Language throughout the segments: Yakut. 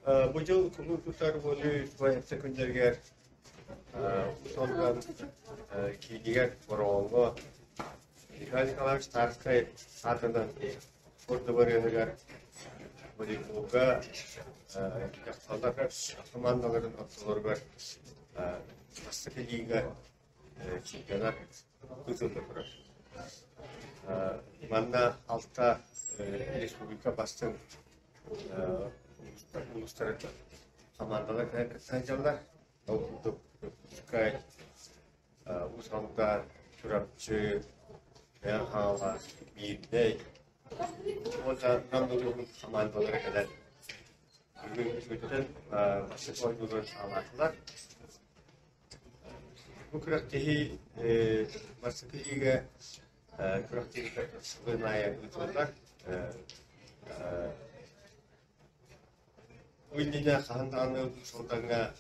Бу дьыл кулуу тутар буолуу сэттэ күннэригэр Уус Алдан киинигэр Бороҕоҥҥо Николай Николаевич Тарскай аатынан спорт дыбарыаһыгар волейболга дьахталлар хамаандаларын ортолоругар бастакы лига чемпионат ыытылла турар. Манна алта республика бастыҥ улуустарын хамаандалар кэлэн кытта сылдьаллар. Ол курдук Дьокуускай, Уус Алдан, Чурапчы, Мэҥэ Хаҥалас, Миирнэй уонна Нам улууһун хамаандалара кэлэн бүгүҥҥүттэн бастакы оонньууларын саҕалаатылар. Бу күрэхтэһии бастакы лига күрэхтэһиитэ сылын аайы ыытыллар. Бу иннинэ хаһан даҕаны Уус Алдаҥҥа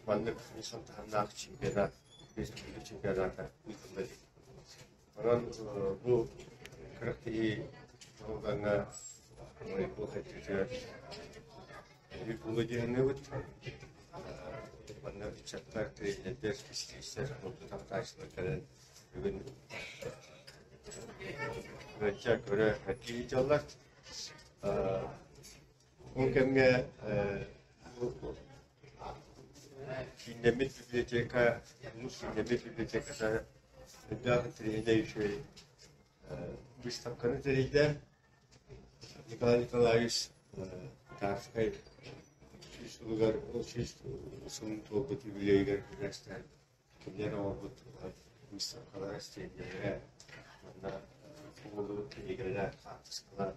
маннык улахан таһымнаах чемпионат, республика чемпионата ыытылла илик. Онон бу күрэхтэһии Алдаҥҥа волейбол сайдыытыгар Буолуо дии саныыбыт. Манна ыччаттар, тренердэр, специалистар, ордук таптааччылар кэлэн бүгүн ыалдьа көрө хоккей ыыталлар. Ол кэмҥэ кииннэммит библиотека, улуус кииннэммит библиотеката элбэх интэриэһинэй үчүгэй выставканы тэрийдэ. Николай Николаевич Тарскай 100 сылыгар, 100 сылын туолбут үбүлүөйүгэр күрэстээн кинилэр оҥорбут выставкалара, стендэлэрэ уонна оҕолору кинигэлэр, хаартыскалар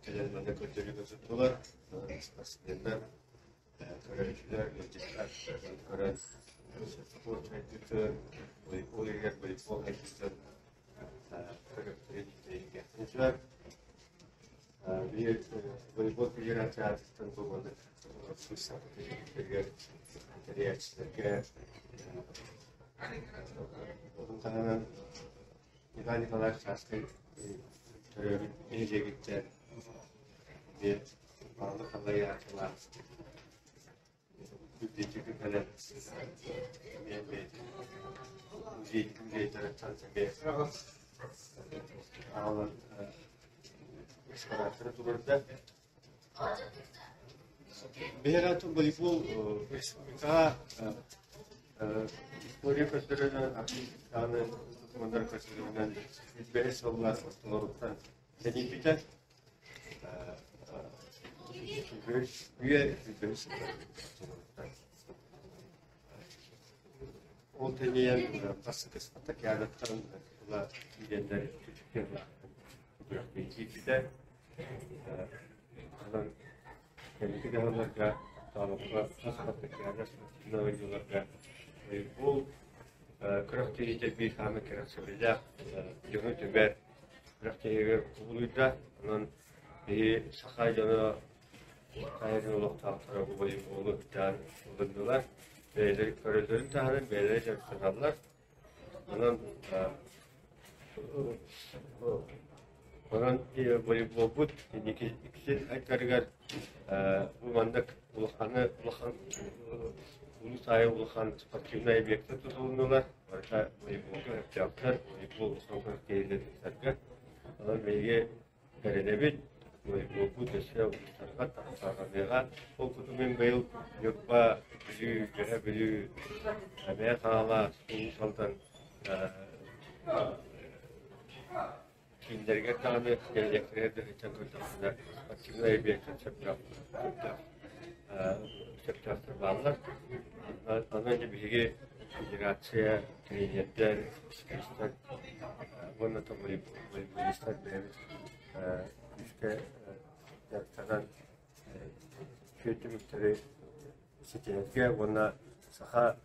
кэлэн манна көрдөрүүгэ туттулар. Спортсменнар, көрөөччүлэр, ыалдьыттар көрөн спорт сайдыытын, волейбол иһигэр волейбол сайдыытын Биир волейбол федерациятыттан туһунан выставкатыгар тэрийээччилэргэ онон таһынан Николай Николаевич Чааскай төрөөбүт нэһилиэгиттэн биир бааллы салайааччылаах Библиотека кэлэн эмиэ бэйэтин музейдарыттан эмиэ аҕалан экспонаттары туруорда. Биһиэхэ волейбол республикаҕа история көрдөрөрүнэн, аны докумуоннар көрдөрөрүнэн 105 сыллар ортолоруттан тэнийбитэ. Ол тэнийэн бастакы спартакиадаттан ыла киирэннэр күрэхтэһии киирбитэ. Онон кэнники дьаһалларга Таалапка спартакиада спортивнай оонньууларга волейбол күрэхтэһиитэ биир саамай кэрэхсэбиллээх дьону түмэр күрэхтэһиигэ кубулуйда. Онон биһи саха дьоно хайатын олохтоохторо бу волейболу ытаан ылыннылар. Бэйэлэри көрөллөрүн таһынан бэйэлэрэ дьарыктаналлар. Онон онон волейболбут инники иккис айдарыгар бу маннык улаханы улахан улуус аайы улахан спортивнай объектар тутулуннулар. Барыта волейболга сөптөөхтөр, волейбол улахан күрэхтэһиилэргэ. Онон биһиги эрэнэбит, волейболбут өссө улуустарга тарҕаныаҕа. Ол курдук мин быйыл Ньурба, Бүлүү, Үөһээ Бүлүү, Мэҥэ Хаҥалас, Уус Алдан кииннэригэр даҕаны нэһилиэктэригэр да сылдьан көрдөхпүнэ спортивнай объектар сөптөөх сөптөөхтөр бааллар. Онон дьэ биһиги федерация, тренердэр, специалистар уонна да волейболистар бэйэбит күүскэ дьарыктанан үчүгэй түмүктэри ситиһэргэ уонна саха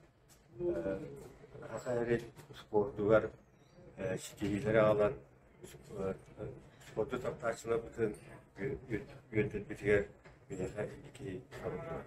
Саха сирин спордугар ситиһиилэри аҕалан спорду таптааччыларбытын үөрдэрбитигэр биһиэхэ инники сорук турар.